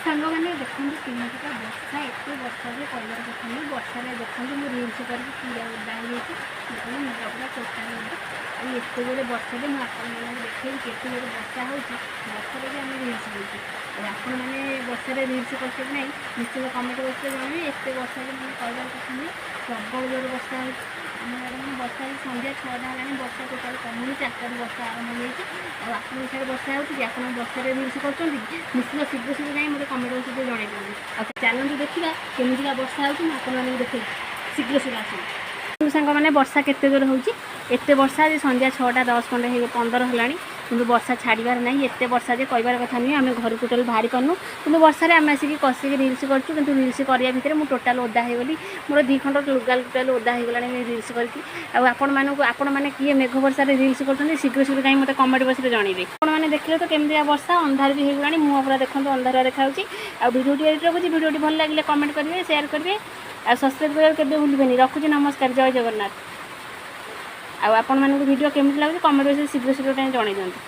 ସାଙ୍ଗମାନେ, ଦେଖନ୍ତୁ କେମିତିକା ବର୍ଷା। ଏତେ ବର୍ଷା ଯେ କହିବାର କଥା ନୁହେଁ। ବର୍ଷାରେ ଦେଖନ୍ତୁ, ମୁଁ ରିଲ୍ସ କରିକି ପୁରା ଓଦା ହେଇଯାଇଛି। ଦେଖନ୍ତୁ, ମୁଣ୍ଡ ପୁରା ଟୋଟାଲ୍ ଓଦା। ଆଉ ଏତେ ଜୋରେ ବର୍ଷା ଯେ ମୁଁ ଆପଣମାନଙ୍କୁ ଦେଖେଇବି କେତେ ଜୋରେ ବର୍ଷା ହେଉଛି। ବର୍ଷାରେ ବି ଆମେ ରିଲ୍ସ କରୁଛୁ। ଆଉ ଆପଣମାନେ ବର୍ଷାରେ ରିଲ୍ସ କରୁଛନ୍ତି କି ନାହିଁ, ନିଶ୍ଚିତ କମେଣ୍ଟ ବକ୍ସରେ ଜଣାଇବେ। ଏତେ ବର୍ଷା ଯେ ମାନେ କହିବାର କଥା ନୁହେଁ। ପ୍ରବଳ ଜୋରେ ବର୍ଷା ହେଉଛି ଆମ ଆଡ଼େ। ମାନେ ବର୍ଷା ହେଉଛି, ସନ୍ଧ୍ୟା 6ଟା ହେଲାଣି, ବର୍ଷା ଟୋଟାଲ୍ କମୁନି। 4ଟାରୁ ବର୍ଷା ଆରମ୍ଭ ହେଇଯାଇଛି। ଆଉ ଆପଣଙ୍କ ସିଆଡ଼େ ବର୍ଷା ହେଉଛି କି? ଆପଣ ବର୍ଷାରେ ରିଲ୍ସ କରୁଛନ୍ତି କି? ନିଶ୍ଚିତ ଶୀଘ୍ର ଶୀଘ୍ର ଯାଇ ମୋତେ କମେଣ୍ଟ ବକ୍ସରେ ଜଣାଇ ଦିଅନ୍ତୁ। ଆଉ ଚାଲନ୍ତୁ ଦେଖିବା କେମିତିକା ବର୍ଷା ହେଉଛି। ମୁଁ ଆପଣମାନଙ୍କୁ ଦେଖେଇବି। ଶୀଘ୍ର ଶୀଘ୍ର ଆସନ୍ତୁ ସାଙ୍ଗମାନେ, ବର୍ଷା କେତେ ଜୋର ହେଉଛି। ଏତେ ବର୍ଷା ଯେ ସନ୍ଧ୍ୟା 6ଟା 10 ଖଣ୍ଡେ ହେଇ 15 ହେଲାଣି, କିନ୍ତୁ ବର୍ଷା ଛାଡ଼ିବାର ନାହିଁ। ଏତେ ବର୍ଷା ଯେ କହିବାର କଥା ନୁହେଁ। ଆମେ ଘରୁ ଟୋଟାଲ୍ ବାହାରି ପାରୁନୁ, କିନ୍ତୁ ବର୍ଷାରେ ଆମେ ଆସିକି କଷିକି ରିଲ୍ସ କରୁଛୁ। କିନ୍ତୁ ରିଲ୍ସ କରିବା ଭିତରେ ମୁଁ ଟୋଟାଲ୍ ଓଦା ହେଇଗଲି। ମୋର ଦୁଇ ଖଣ୍ଡ ଲୁଗା ଟୋଟାଲ୍ ଓଦା ହେଇଗଲାଣି ରିଲ୍ସ କରିକି। ଆଉ ଆପଣମାନଙ୍କୁ, ଆପଣମାନେ କିଏ ମେଘ ବର୍ଷାରେ ରିଲ୍ସ କରୁଛନ୍ତି, ଶୀଘ୍ର ଶୀଘ୍ର ଯାଇ ମୋତେ କମେଣ୍ଟ ବକ୍ସରେ ଜଣାଇବେ। ଆପଣମାନେ ଦେଖିଲେ ତ କେମିତିକା ବର୍ଷା, ଅନ୍ଧାର ବି ହେଇଗଲାଣି। ମୁହଁ ପୁରା ଦେଖନ୍ତୁ ଅନ୍ଧାର ଦେଖାଯାଉଛି। ଆଉ ଭିଡ଼ିଓଟି ଏଇଠି ରଖୁଛି। ଭିଡ଼ିଓଟି ଭଲ ଲାଗିଲେ କମେଣ୍ଟ କରିବେ, ସେୟାର କରିବେ ଆଉ ସବସ୍କ୍ରାଇବ୍ କରିବାକୁ କେବେ ଭୁଲିବେନି। ରଖୁଛି, ନମସ୍କାର, ଜୟ ଜଗନ୍ନାଥ। ଆଉ ଆପଣମାନଙ୍କୁ ଭିଡ଼ିଓ କେମିତି ଲାଗୁଛି, କମେଣ୍ଟ ବକ୍ସରେ ଶୀଘ୍ର ଶୀଘ୍ର ଟିକେ ଜଣାଇ ଦିଅନ୍ତୁ।